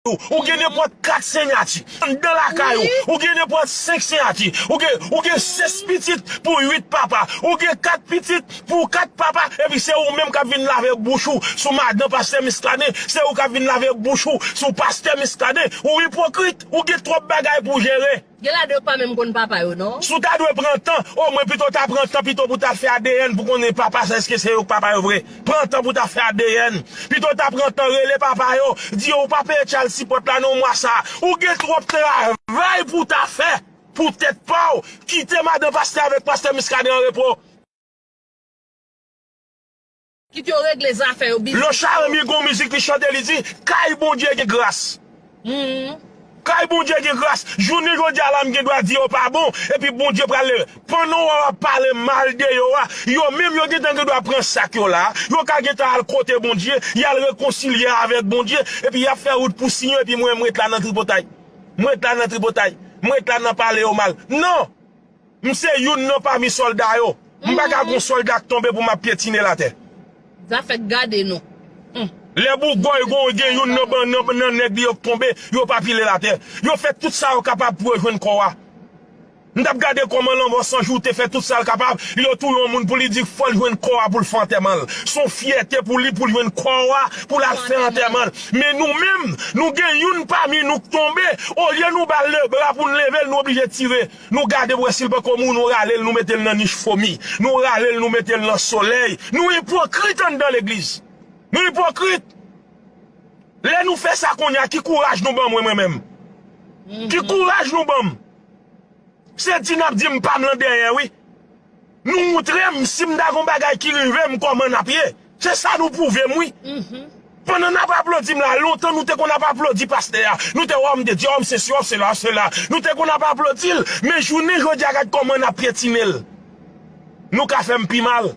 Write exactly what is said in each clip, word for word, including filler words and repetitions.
ou, ou gen nenpòt kat siyati anndan lakay ou, ou gen nenpòt senk siyati, ou gen, ou gen sis pitit pou uit papa, ou gen kat pitit pou kat papa, epi se ou menm k ap vin lave bouch ou sou madan pastè Miskaden, se ou k ap vin lave bouch ou sou pastè Miskaden, ou ipokrit, ou gen twòp bagay pou w jere. Gen ladan yo k pa menm konn papa yo, non? Si w ta dwe pran tan, omwen pito w ta pran tan pito pou w ta fè A D N pou konnen papa sa, èske se yo k papa yo vre. Pran tan pou w ta fè A D N. Pito w ta pran tan rele papa yo, di yo ou pa peye child support la non mwa sa. Ou gen twòp travay pou w ta fè pou tèt pa w. Kite madan pastè avèk pastè Miskaden an repo. Kit yo regle zafè yo, biznis yo. Lochard Remy gon mizik li chante, li di, kay Bondye gen gras. Kay Bondye gen gras. Jounen jodi a la, m gen dwa di yo pa bon, epi Bondye pral leve. Pandan w ap pale mal de yo a, yo menm yo gentan gen dwa pran sak yo la, yo ka gentan al kote Bondye, y al rekonsilye avèk Bondye, epi y ap fè wout pou Siyon, epi mwen, m ret la nan tripotay. M ret la nan tripotay. M ret la nan pale yo mal. Non! M se youn nan pami sòlda yo. M pa ka gon sòlda k tonbe pou m ap pyetine l atè. Zafè gade nou. Lè bougòy gon gen youn nan ban nan, nan nèg li yo k tonbe, yo pa pile l atè. Yo fè tout sa yo kapab pou yo jwenn kò a. M t ap gade kòman Lanmò San Jou te fè tout sa l kapab, yo touye yon moun pou li di fò l jwenn kò a pou l fè antèman l. Se yon fyète pou li pou l jwenn kò a pou l al fè antèman l. Men nou menm, nou gen youn pami nou k tonbe, olye nou ba l lebra pou n leve l, nou oblije tire. Nou gade pou wè si l poko mouri, nou rale l, nou mete l nan nich fomi. Nou rale l, nou mete l nan solèy. Nou ipokrit anndan legliz. Nou ipokrit. Lè nou fè sa kounye a, ki kouraj nou ban mwen, mwen menm? Ki kouraj nou ban m? Se di n ap di m pa m lan dèyè, wi. Nou moutre m, si m ta gon bagay ki rive m, kòman n ap ye. Se sa nou pwouve m, wi. Pandan n ap aplodi m la, lontan nou te konn ap aplodi pastè a. Nou te, ò, m te di, ò, m sesi, ò, sela, sela. Nou te konn ap aplodi l. Men jounen jodi a, gad kòman n ap pyetine l. Nou ka fè m pi mal.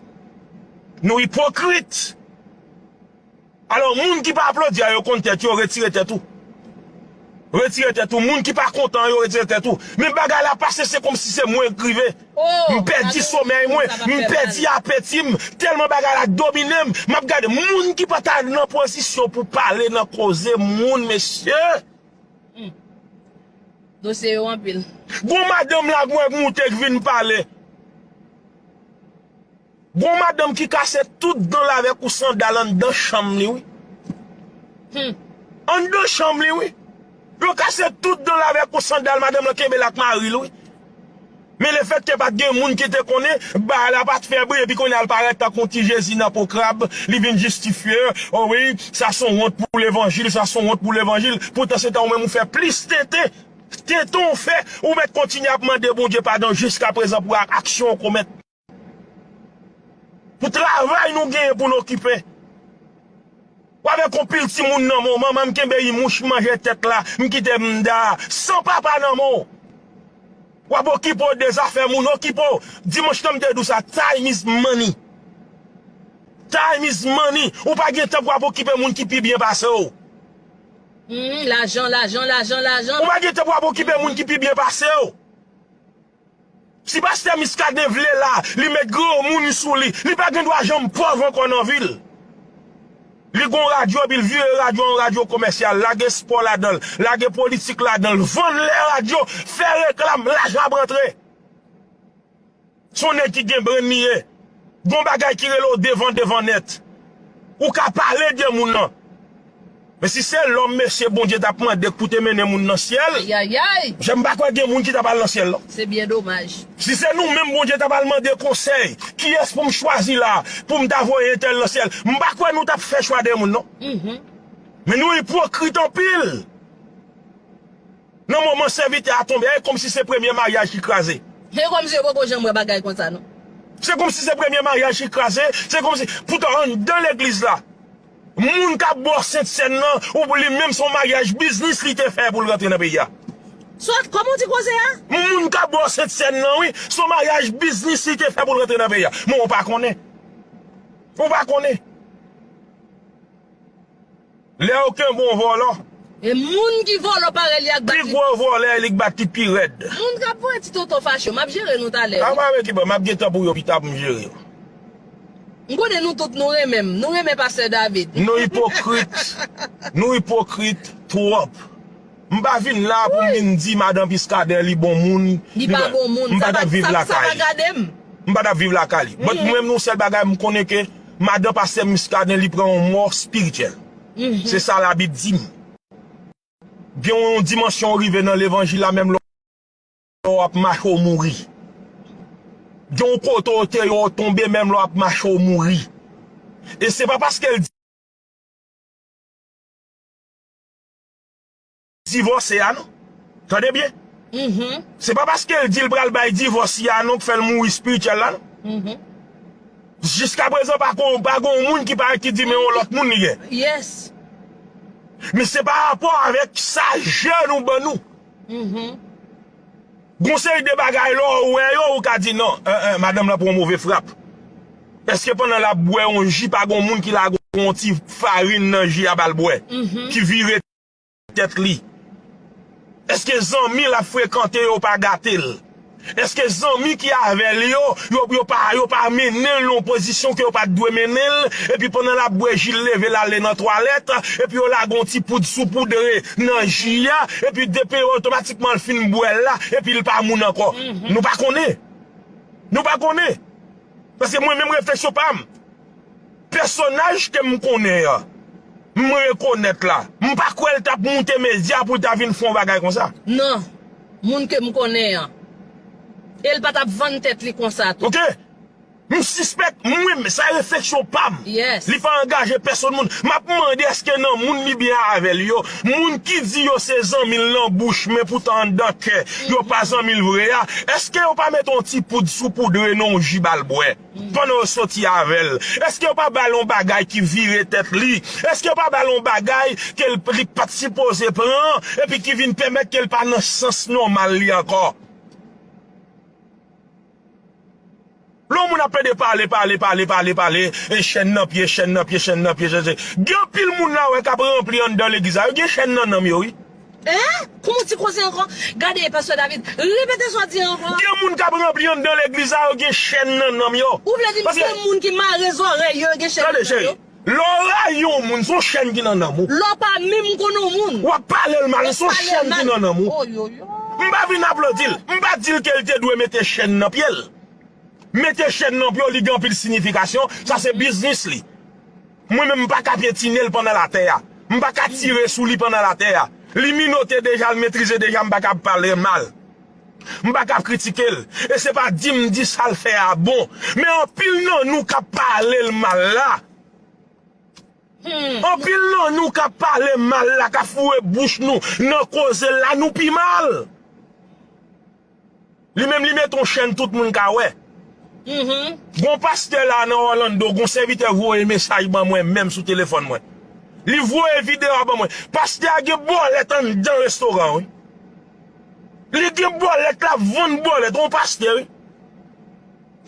Nou ipokrit. Alò, moun ki pa aplodi a, yo konn tèt yo, retire tèt ou. Retire tèt ou. Moun ki pa kontan, yo retire tèt ou. Men bagay la pase, se kòmsi se mwen k rive. M pèdi somèy mwen, m pèdi apeti m, tèlman bagay la domine m. M ap gade moun ki pa ta nan pozisyon pou pale nan koze moun, mesye. Dosye yo anpil. Gon madanm la, mwen moute k vin pale. Gon madanm ki kase tout dan l avèk yon sandal anndan chanm li, wi. Anndan chanm li, wi. Yo kase tout dan l avèk yon sandal, madanm lan kenbe l ak mari l, wi. Men lefètke pa t gen moun ki te konnen, bagay la pa t fè bri, epi kounye a l parèt tankou yon ti Jezi nan po krab, li vin jistifye, o wi, sa se yon wont pou levanjil, sa se yon wont pou levanjil. Poutan se tan ou menm ou fè plis tenten, tenten w fè, ou mèt kontinye ap mande Bondye padon jiskaprezan pou ak-, aksyon w komèt. Pou travay nou genyen pou n okipe. W avèk yon pil timoun nan men w, manman m kenbe yi mouch manje tèt la, m kite m da, san papa nan men w. W ap okipe w de zafè moun, okipe w. Dimanch lan m te di w sa, time is money. Time is money. Ou pa gen tan pou w ap okipe moun ki pi byen pase w. Hmm, lajan, lajan, lajan, lajan. Ou pa gen tan pou w ap okipe moun ki pi byen pase w. Si pastè Miskaden vle la, li met granmoun sou li, li pa gen dwa janm pòv ankò nan vi l. Li gon radyo, epi l vire radyo an radyo komèsyal, lage spò ladan l, lage politik ladan l, vann lè radyo, fè reklam, lajan ap rantre. Se yon nèg ki gen brenn li ye. Gon bagay ki rele w devan, devan nèt. Ou ka pale de moun nan. Men si se lòm, mesye, Bondye t ap mande pou te mennen moun nan syèl. Ayayay! Jan m pa kwè gen moun ki t ap al nan syèl, non. Se byen domaj. Si se nou menm, Bondye t ap al mande konsèy, kiyès pou m chwazi la, pou m ta voye entèl nan syèl, m pa kwè nou t ap fè chwa de moun, non. Men nou ipokrit anpil. Nan moman sèvitè a tonbe, e kòmsi se premye maryaj ki kraze. E kòmsi yo poko janm wè bagay konsa, non. Se kòmsi se premye maryaj ki kraze, se kòmsi, poutan anndan legliz la, moun k ap bò Sentsèn nan, ou li menm se yon maryaj biznis li te fè pou l rantre nan peyi a. Sòt, kòman w di koze a? Moun k ap bò Sentsèn nan, wi, se yon maryaj biznis li te fè pou l rantre nan peyi a. Men ou pa konnen. Ou pa konnen. Lè yo kenbe yon vòlò, e moun ki vòlò parèy li ak bat pi gwo vòlò, e li k bat li pi rèd. Moun k ap voye ti tonton fache yo, m ap jere nou talè. A, pa vle ki bon, m ap gen tan pou yo pita pou m jere yo. M konnen nou tout nou renmen m, nou renmen pastè David. Nou ipokrit. Nou ipokrit. twòp. M pa vin la pou m vin di madan Muscadin li bon moun. Li pa bon moun. M pa t ap viv lakay li. M pa t ap viv lakay li. But mwen menm, yon sèl bagay m konnen ke madan pastè Muscadin li pran yon mò espirityèl. Se sa Labib di m. Gen yon dimansyon w rive nan levanjil la, menm lè w ap mache w mouri. Gen yon kote w te ye w tonbe, menm lè w ap mache w mouri. E se pa paske l divòse a non. Tande byen. Se pa paske l di l pral bay divòs li a non k fè l mouri espirityèl la non. Jiskaprezan pa gon, pa gon moun ki pa, ki di men yon lòt moun li gen. Yes. Men se pa rapò avèk sa jèn ou ban nou. Gon seri de bagay lè w wè yo, ou ka di non, eh, eh, madanm lan pran move frap. Èske pandan l ap bwè yon ji, pa gon moun ki lage yon ti farin nan ji a ba l bwè, ki vire tèt li? Èske zanmi l ap frekante yo pa gate l? Èske zanmi ki avè l yo, yo, yo pa, yo pa mennen l nan yon pozisyon ke yo pa t dwe mennen l, epi pandan l ap bwè ji, l leve l ale nan twalèt, epi yo lage yon ti poud soupoudre nan ji a, epi depi otomatikman l fin bwè l la, epi l pa moun ankò? Nou pa konnen. Nou pa konnen. Paske mwen menm refleksyon pa m. Pèsonaj ke m konnen an, m rekonèt la, m pa kwè l t ap moute medya pou l ta vin fè yon bagay konsa. Non. Moun ke m konnen an. E l pa t ap vann tèt li konsa tou. Oke? M sispèk, mwen, sa refleksyon pa m. Yes. Li pa angaje pèsonn moun. M ap mande èske nan moun li byen avè l yo, moun ki di yo se zanmi l nan bouch, men poutan anndan kè, yo pa zanmi l vre a, èske yo pa mete yon ti poud soupoudre nan yon ji ba l bwè? Pandan yo soti avè l, èske yo pa ba l yon bagay ki vire tèt li? Èske yo pa ba l yon bagay ke l, li pa t sipoze pran, epi ki vin pèmèt ke l pa nan sans nòmal li ankò? Lè yon moun ap plede pale, pale, pale, pale, pale, e chèn nan pye, chèn nan pye, chèn nan pye, chèn, chèn. Gen anpil moun la wè k ap ranpli anndan legliz la, yo gen chèn nan nanm yo, wi. Hein? Kòman w di koze ankò? Gade, pastè David, repete sa w di ankò. Gen moun k ap ranpli anndan legliz la, yo gen chèn nan nanm yo. Ou vle di m gen moun ki mare zòrèy yo, yo gen chèn nan nanm yo? Tande, cheri. Lè w rayi yon moun, se yon chèn ki nan nanm ou. Lè w pa menm konn yon moun. W ap pale l mal, se yon chèn ki nan nanm ou. M pa vin aplodi l. M pa di l ke l te dwe mete chèn nan pye l. Mete chèn nan pye w, li gen anpil siyifikasyon. Sa se biznis li. Mwen menm, m pa ka pyetine l pandan l atè a. M pa ka tire sou li pandan l atè a. Li minote deja, l metrize deja, m pa ka ap pale mal. M pa ka ap kritike l. E se pa di m di sa l fè a bon. Men anpil nan nou k ap pale l mal la. Anpil nan nou k ap pale mal la, k ap foure bouch nou nan koze l la, nou pi mal. Li menm, li mete yon chèn tout moun ka wè. Gon pastè la nan Orlando, gon sèvitè voye mesaj ban mwen menm sou telefòn mwen. Li voye videyo a ban mwen. Pastè a gen bòlèt anndan restoran, wi. Li gen bòlèt, l ap vann bòlèt, yon pastè, wi.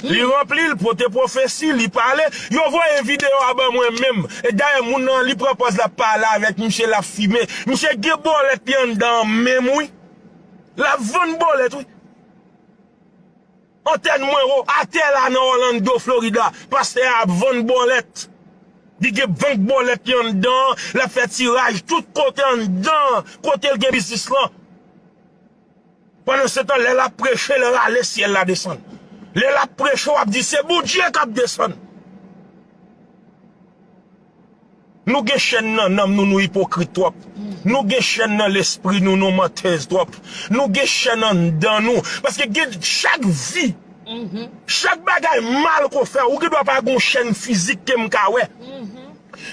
Li ranpli, li pote pwofesi, li pale. Yo voye videyo a ban mwen menm. E dayè, moun nan, li pran pòz, l ap pale avèk misye, l ap fimen. Misye gen bòlèt li anndan an menm, wi. L ap vann bòlèt, wi. Antèn mwen wo, atè la nan Orlando, Florida. Pastè a ap vann bòlèt. Li gen bank bòlèt li anndan, l ap fè tiraj tout kote anndan, kote l gen biznis lan. Pandansetan, lè l ap preche, l rale syèl la desann. Lè l ap preche, w ap di, "Se Bondye k ap desann." Nou gen chèn nan nanm nou, nou ipokrit twòp. Nou gen chèn nan lespri nou, nou mantèz twòp. Nou gen chèn anndan nou. Paske gen chak vi, chak bagay mal ke w fè, ou gen dwa pa gen yon chèn fizik ke m ka wè.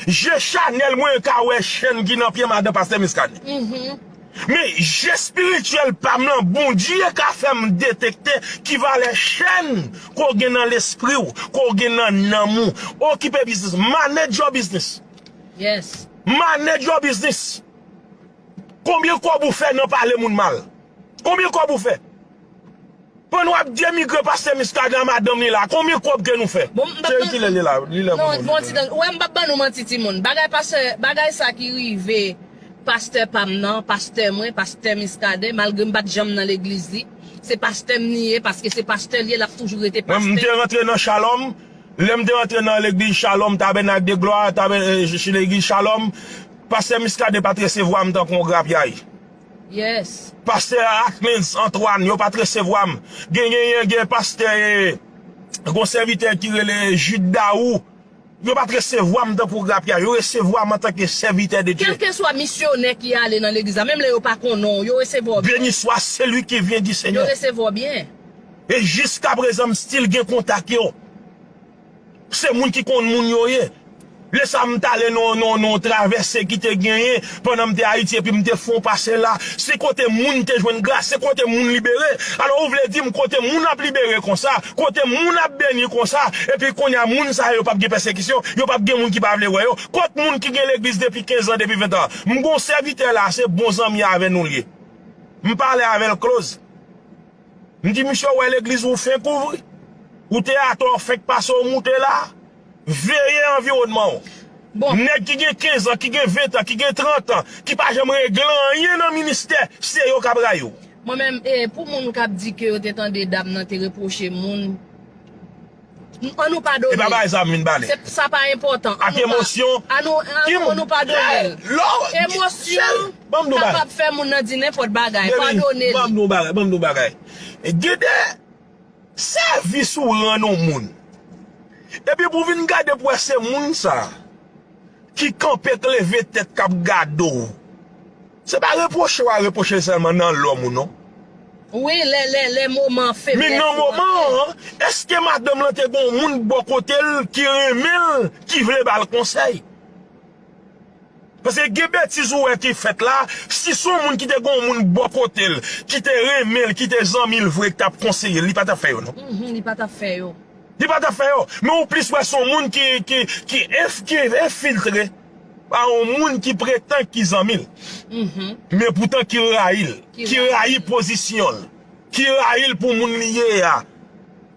Je chanèl mwen ka wè chèn ki nan pye madan pastè Miskadin. Men je espirityèl pa m lan, Bondye ka fè m detekte ki valè chèn ke w gen nan lespri w, ke w gen nan nanm ou. Okipe biznis. Manage your business. Yes. Manage your business. Konbyen kòb ou fè nan pale moun mal? Konbyen kòb ou fè? Pandan w ap denigre pastè Miskadin a madanm li la, konbyen kòb ke nou fè? Bon, m p ap... Cheri, kilè li la? Li lè pou nou. Non, bon, ti dan, ou wè, m p ap ban nou manti, timoun. Bagay pastè, bagay sa ki rive pastè pa m nan, pastè mwen, pastè Miskadin, malgre m pa t janm nan legliz li, se pastè m li ye, paske se pastè l ye, l ap toujou rete pastè. Mwen, m te rantre nan Shalom, lè m te rantre nan legliz Shalom, Tabènak de Glwa, tabè-, eh, legliz Shalom, Pastè Muscadin pa t resevwa m tankou yon grapyay. Yes. Pastè Acklins Antoine, yo pa t resevwa m. Gen, gen, gen, gen pastè, eh, gon sèvitè ki rele Jude Daou. Yo pa t resevwa m tankou grapyay. Yo resevwa m antanke sèvitè de Dye. Kèlkeswa misyonè ki ale nan legliz la, menm lè yo pa konnen w, yo resevwa w byen. Béni soit celui qui vient du Yo Seigneur. Resevwa w byen. E jiskaprezan, m still gen kontak yo. Se moun ki konn moun yo ye. Lè sa m t ale nan, nan, nan travèse ki te genyen pandan m te Ayiti epi m te fè yon pase la. Se kote moun te jwenn gras, se kote moun libere. Alò, ou vle di m kote moun ap libere konsa, kote moun ap beni konsa, epi kounye a moun sa yo p ap gen pèsekisyon, yo p ap gen moun ki pa vle wè yo. Kot moun ki gen legliz depi kenz an, depi ven an? M gon sèvitè la, se bon zanmi avè nou l ye. M pale avè l close. M di, "Misye, ou wè legliz ou fenk ouvri? Ou te atò, fenk pase, ou moute la. Veye anviwònman w." Bon. Nèg ki gen kenz an, ki gen ven an, ki gen trant an, ki pa janm regle anyen nan ministè, se yo k ap rayi w. Mwen menm, e, pou moun k ap di ke yo te tande dam nan te repwoche moun, n- an nou padone. E pa bagay sa m vin pale. Se, sa pa enpòtan. Ak emosyon. An nou, an nou, an nou padone l. Emosyon kapab fè moun nan di nenpòt bagay. Padone li. Ban m di w bagay, ban m di w bagay. Gen de sèvis ou rann yon moun. Epi pou w vin gade pou wè se moun sa ki kanpe, k leve tèt, k ap gade w. Se pa repwoche w a repwoche l sèlman nan lòm ou non. Wi, lè, lè, lè moman feblès. Men nan moman an, èske madanm lan te gen yon moun bò kote l ki renmen l, ki vle ba l konsèy? Paske gen betiz ou wè ki fèt la, si se yon moun ki te gen yon moun bò kote l, ki te renmen l, ki te zanmi l vre, ki t ap konseye l, li pa t ap fè yo non. Mhm, li pa t ap fè yo. Li pa t ap fè yo. Men ou plis wè se yon moun ki, ki, ki, enf, ki enfiltre pa yon moun ki pretann ki zanmi l. Men poutan ki rayi l, ki rayi pozisyon l, ki rayi l pou moun li ye a.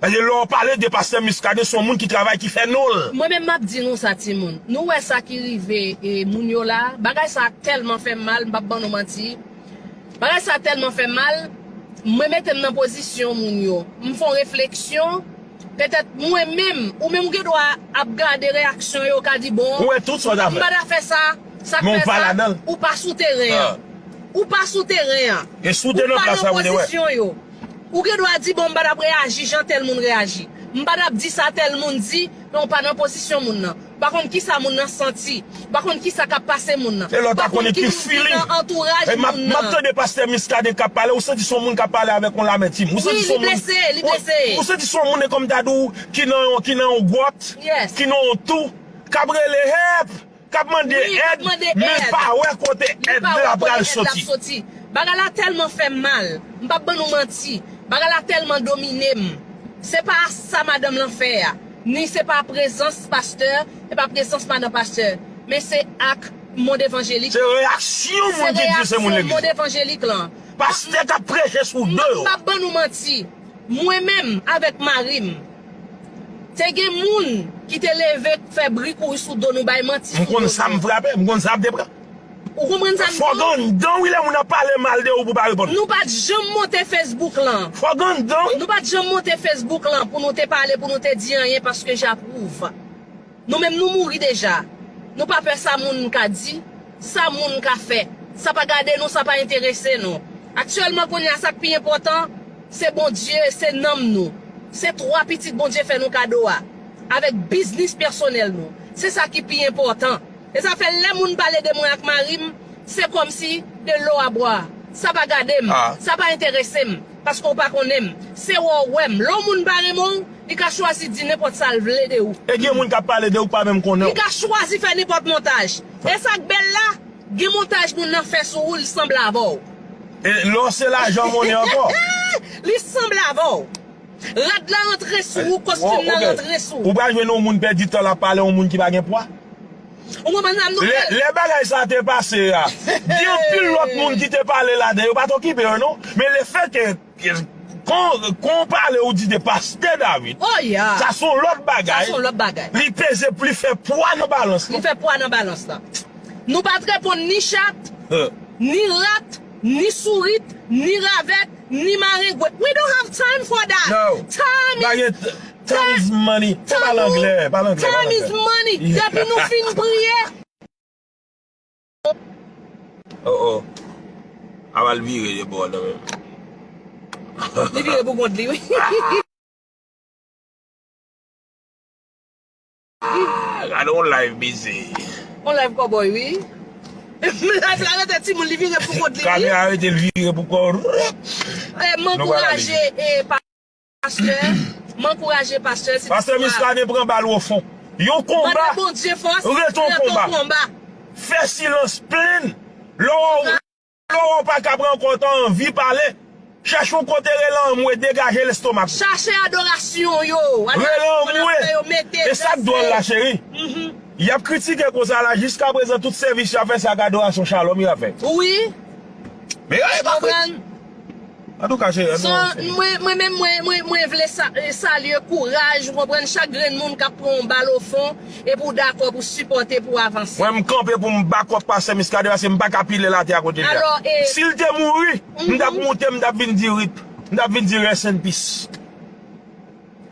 Paske lè w pale de pastè Muscadin, se yon moun ki travay, ki fè non l. Mwen menm m ap di nou sa timoun. Nou wè sa ki rive e, moun yo la. Bagay sa tèlman fè m mal, m p ap ban nou manti. Bagay sa tèlman fè m mal, mwen mete m nan pozisyon moun yo. M fè yon refleksyon, petèt mwen menm, ou menm ou gen dwa ap gade reyaksyon yo, ou ka di bon, Ou wè tout sa w ta m pa fè. ta fè sa, sa k Men fè ou pa sa, ladan l. Ou pa sou teren an. Ou pa sou teren an. E si w te nan plas la, ou te wè. Ou pa nan pozisyon yo. Ou gen dwa di bon, m pa t ap reyaji jan tèl moun reyaji. M pa t ap di sa tèl moun di, men ou pa nan pozisyon moun nan. Ou pa konn kisa moun nan santi. Ou pa konn kisa k ap pase moun nan. E lè w ta konnen ki feeling. Ou pa konn ki moun ki nan antouraj moun nan. M ap tande pastè Muscadin k ap pale, ou santi se yon moun k ap pale avèk yon lamantim. Ou santi se yon moun. Ou santi se yon moun e kòm ta di w ki nan yon, ki nan yon gwòt, ki nan yon tou, k ap rele hèp, k ap mande èd, men l pa wè kote èd la pral soti. Bagay la tèlman fè m mal. M p ap ban nou manti. Bagay la tèlman domine m. Se pa sa madanm lan fè a. Ni se pa prezans pastè, se pa prezans madan pastè. Men se ak mond evanjelik. Se reyaksyon moun ki di se moun legliz. Mond evanjelik lan. Pastè k ap preche sou do yo. M p ap ban nou manti. Mwen menm avèk mari m, te gen moun ki te leve fè bri kouri sou do nou, bay manti sou do nou. M konn sa m frape, m konn sa m te pran. Ou konprann sa m di w? Fò gen anndan wi lè moun ap pale mal de ou pou pa reponn. Nou pa t janm monte Facebook lan. Fò gen anndan wi. Nou pa t janm monte Facebook lan pou nou te pale, pou nou te di anyen paske j'approuve. Nou menm nou mouri deja. Nou pa pè sa moun ka di, sa moun ka fè. Sa pa gade nou, sa pa enterese nou. Aktyèlman kounye a sa k pi enpòtan, se Bondye, se nanm nou. Se twa pitit Bondye fè nou kado a. Avèk biznis pèsonèl nou. Se sa ki pi enpòtan. E sa fè lè moun pale de mwen ak mari m, se kòmsi de l'eau à boire. Sa pa gade m, sa pa enterese m, paske w pa konnen m. Se wè w wè m. Lè yon moun pa renmen w, li ka chwazi di nenpòt sa l vle de ou. E gen moun k ap pale de ou k pa menm konnen w. Li ka chwazi fè nenpòt montaj. E sa k bèl la, gen montaj moun nan fè sou ou, li sanble avè w. E lè w se lajan monnen ankò. Li sanble avè w. Rad la rantre sou ou, kostim nan rantre sou ou. Ou pral jwenn yon moun pèdi tan l ap pale yon moun ki pa gen pwa. Ou konprann sa m di w? Lè, lè bagay sa a te pase a, gen anpil lòt moun ki te pale ladan, yo pa t okipe yo non. Men lefètke, kon, kon w pale ou di de pastè David, sa se yon lòt bagay. Sa se yon lòt bagay. Li peze pli fè pwa nan balans lan. Li fè pwa nan balans lan. Nou pa t reponn ni chat, ni rat, ni sourit, ni ravèt, ni marengwen. We don't have time for that. No. Time is, time is money. Fò pale anglè, pale anglè. Time is money. Depi nou fin priye. Oh, oh. Aval vire de bò nan menm. Li vire pou kont li, wi. Ah, gade yon live, mesye. Yon live cowboy, wi. Live la rete timoun, li vire pou kont li, wi. Kamera rete, l vire pou kò. Eh, m ankouraje, eh, pastè. M ankouraje pastè, si Pastè Muscadin pran bal o fon. Yon konba. Mande Bondye fòs, rete yon konba. Fè silans, plenn. Lè w Lè w pa ka pran kò w, ta anvi pale. Chèche yon kote rele anmwe, degaje lestomak ou. Chache adorasyon yo. Rele anmwe. E sa k dwòl la, cheri? Y ap kritike konsa la, jiskaprezan tout sèvis y ap fè se ak adorasyon Shalom y ap fè. Wi. Men yo ipokriti. Antouka, cheri, ann nou avanse. Mwen, mwen menm, mwen, mwen, mwen vle sa- salye kouraj, ou konprann, chak grenn moun k ap pran yon bal o fon, epi w dakò pou sipòte, pou w avanse. Mwen, m kanpe pou m back up Pastè Muscadin, paske m pa ka pile l atè a kote l ye a. Si l te mouri, m t ap moute, m t ap vin di rip. M t ap vin di rest in peace.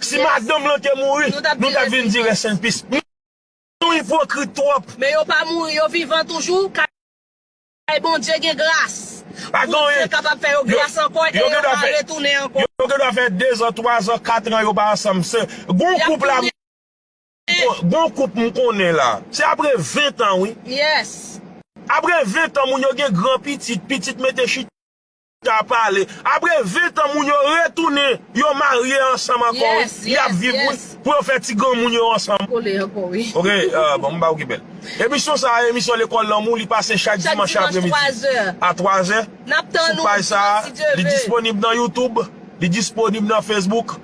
Si madanm lan te mouri, nou t ap vin di rest in peace. Nou ipokrit twòp. Men yo pa mouri, yo vivan toujou. Kay Bondye gen gras. Pa gen anyen. Bondye kapab fè yo gras ankò e yo pa retounen ankò. Yo gendwa fè dezan, twazan, katran yo pa ansanm. Se, gon koup la, gon, gon koup m konnen la. Se apre ven tan, wi. Yes. Apre ven tan, moun yo gen gran pitit, pitit mete chita pale. Apre ven tan, moun yo retounen, yo marye ansanm ankò, wi. Y ap viv, wi, pou yo fè ti granmoun yo ansanm. Kole ankò, wi. Ok, euh, bon, m pa okipe l. Emisyon sa a, emisyon Lekòl Lanmou, li pase chak dimanch apremidi a twazè. Sou paj sa a, li disponib nan YouTube, li disponib nan Facebook.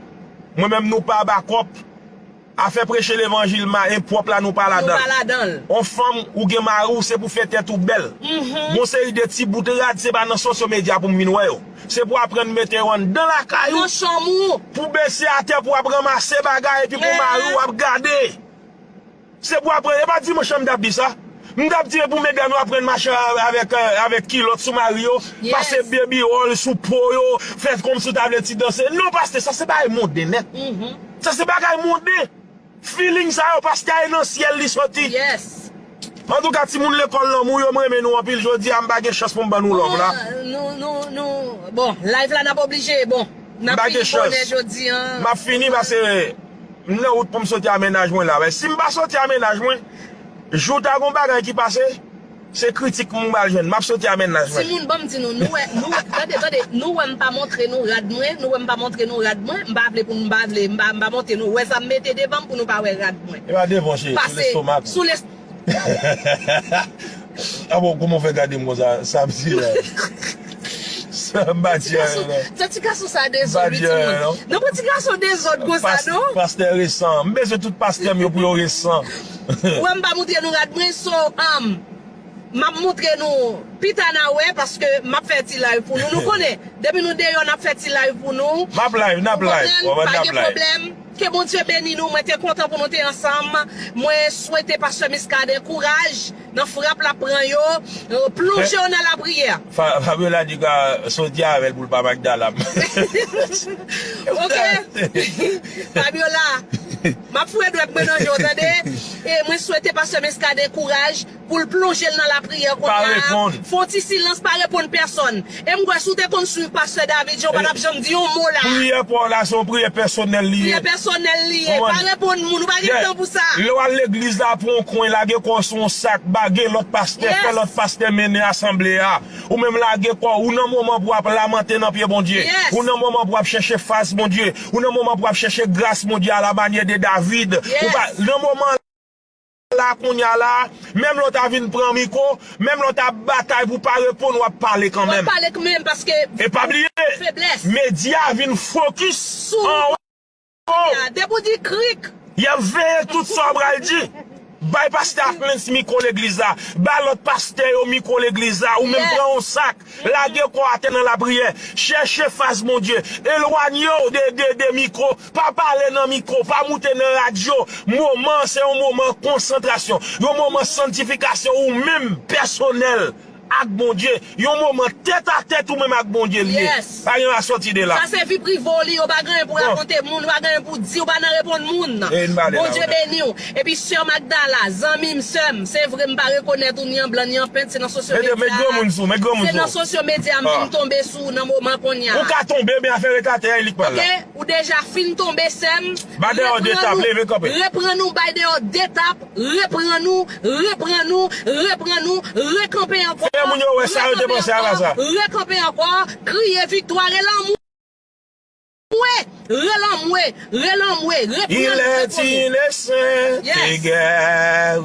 Mwen menm, nou pa bakòp. Afè preche levanjil ma-, enpwòp la, nou pa ladan l. Nou pa ladan l. On fanm, ou gen mari w, se pou fè tèt ou bèl. Gon seri de ti bout rad, se pa nan sosyo medya pou m vin wè yo. Se pou aprann mete yo anndan lakay ou. Nan chanm ou. Pou bese atè, pou ap ranmase bagay, epi pou mari w ap gade. Se pou aprann, e pa dimanch lan m t ap di sa. M t ap di e pou medam yo aprann mache a-, avèk, euh, avèk kilòt sou mari yo, pase baby oil sou po yo, fè kòmsi w ta vle ti danse. Non, pastè, sa se bagay monden nèt. Sa se bagay monden. Feeling sa yo, pastè a e nan syèl li soti. Antouka, timoun Lekòl Lanmou yo, m renmen nou anpil. Jodi a, m pa gen chans pou m ban nou love la. Nou, nou, nou, bon, live la n ap oblije, bon, n ap fini bonè jodi a. M ap fini paske m nan wout pou m soti a mennaj mwen la. Si m pa soti a mennaj mwen, jou ta gon bagay ki pase, se kritik m pral jwenn. M ap soti a mennaj mwen. Timoun, ban m di nou, nou wè, nou, tande, tande, nou wè m pa montre nou rad mwen, nou wè m pa montre nou rad mwen, m pa vle pou nou, m pa vle, m pa, m pa montre nou, wè sa m mete devan m pou nou pa wè rad mwen. E pa devan, cheri, sou lestomak ou. Sou les- Ah bon, kòman w fè gade m konsa? Sa m di la. Sa m pa di anyen, non. Ti gason sa dezòd, wi, timoun. Non, pa ti gason dezòd konsa, non. Pastè resan. M bezwen tout pastè m yo pou yo resan. Wè, m pa montre nou rad mwen, so, um, m ap montre nou pita n a wè, paske m ap fè ti live pou nou. Nou konnen, depi nou deyò, n ap fè ti live pou nou. M ap live, n ap live. Ou konprann? Pa gen pwoblèm. Ke Bondye beni nou. Mwen te kontan pou nou te ansanm. Mwen swete Pastè Muscadin kouraj nan frap l ap pran yo. Plonje yo nan lapriyè. Fa-, Fabiola di ka soti avè l pou l pa Magdala. Ok. Fabiola, m ap foure dwèt mwen nan je w, tande? E mwen swete Pastè Muscadin kouraj. Pou l plonje l nan lapriyè kounye a. Fè yon ti silans, pa reponn pèsonn. E m kwè si w te konn swiv Pastè David Jean, ou pa t ap janm di yon mo la. Priyè pa w la, se yon priyè pèsonèl li ye. Priyè pèsonèl li ye. Pa reponn moun, ou pa gen tan pou sa. Lè w al legliz la, pran yon kwen, lage kò w sou yon sak, ba gen lòt pastè, fè lòt pastè mennen asanble a. Ou menm lage kò w, ou nan moman pou w ap lamante nan pye Bondye. Ou nan moman pou w ap chèche fas Bondye. Ou nan moman pou w ap chèche gras Bondye à la manière de David. Ou pa, nan moman la kounye a la, menm lè w ta vin pran mikwo, menm lè w ta batay pou pa reponn, w ap pale kanmenm. W ap pale kanmenm paske feblès. E pa bliye, medya vin fokis anwo. Depi w di krik. Y ap veye tout sa w pral di. Bay pastè Arpelens mikwo legliz la. Bay lòt pastè yo mikwo legliz la. Ou menm pran yon sak. Lage kò w atè nan lapriyè. Chèche fas Bondye. Elwanye w de, de, de mikwo. Pa pale nan mikwo. Pa moute nan radyo. Moman an se yon moman konsantrasyon. Yon moman sanntifikasyon ou menm pèsonèl. ak Bondye. Yon moman tèt a tèt ou menm ak Bondye l ye. Pa gen pa sòti de la. Sa se vi prive w li, ou pa gen anyen pou rakonte moun, ou pa gen anyen pou di, ou pa nan reponn moun. Bondye beni w. Epi sè Magdala, zanmi m, sè m, se vre m pa rekonèt ou ni an blan ni an pent, se nan sosyo medya. Se nan sosyo medya m vin tonbe sou ou nan moman kounye a. Ou ka tonbe, men afè ret atè a, e li k pral la. Ou deja fin tonbe, sè m. Ba deyò de tap, leve kanpe. Reprann ou, bay deyò de tap, reprann ou, reprann ou, reprann ou, rekanpe ankò. Fè moun yo wè sa yo te panse a la sa. Rekanpe ankò, kriye viktwa, relanmwe, relanmwe, relanmwe, reprann ou, rekonèt. Il est une sainte guerre.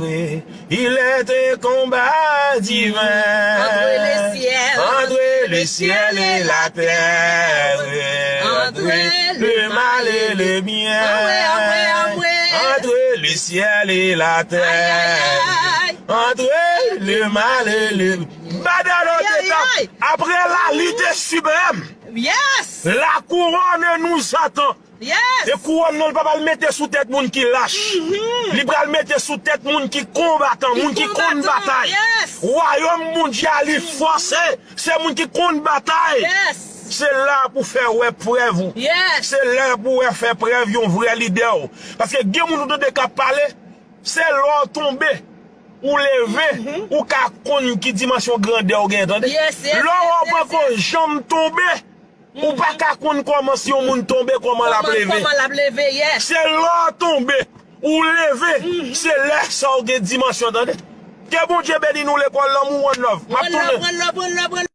Il est un combat divin entre le ciel et la terre, entre le mal et le bien, entre le ciel et la terre, entre le mal et le. Ba deyò de tap. Après la lutte suprême, la couronne nous attend. E kouwòn nan, l p ap al mete sou tèt moun ki lach. Li pral mete sou tèt moun ki konbatan, moun ki konn batay. Wayòm Bondye a, li fòse. Se moun ki konn batay. Se la pou fè wè prèv ou. Se la pou wè fè prèv yon vrè lidè w. Paske gen moun ou tande k ap pale, se lè w tonbe, ou leve, ou ka konn ki dimansyon grandè w gen, tande. Lè w poko janm tonbe, ou pa ka konn kòman si yon moun tonbe, kòman l ap leve. Se lè w tonbe, ou leve, se lè sa w gen dimansyon, tande. Ke Bondye beni nou, lekòl lanmou, one love. M ap tounen.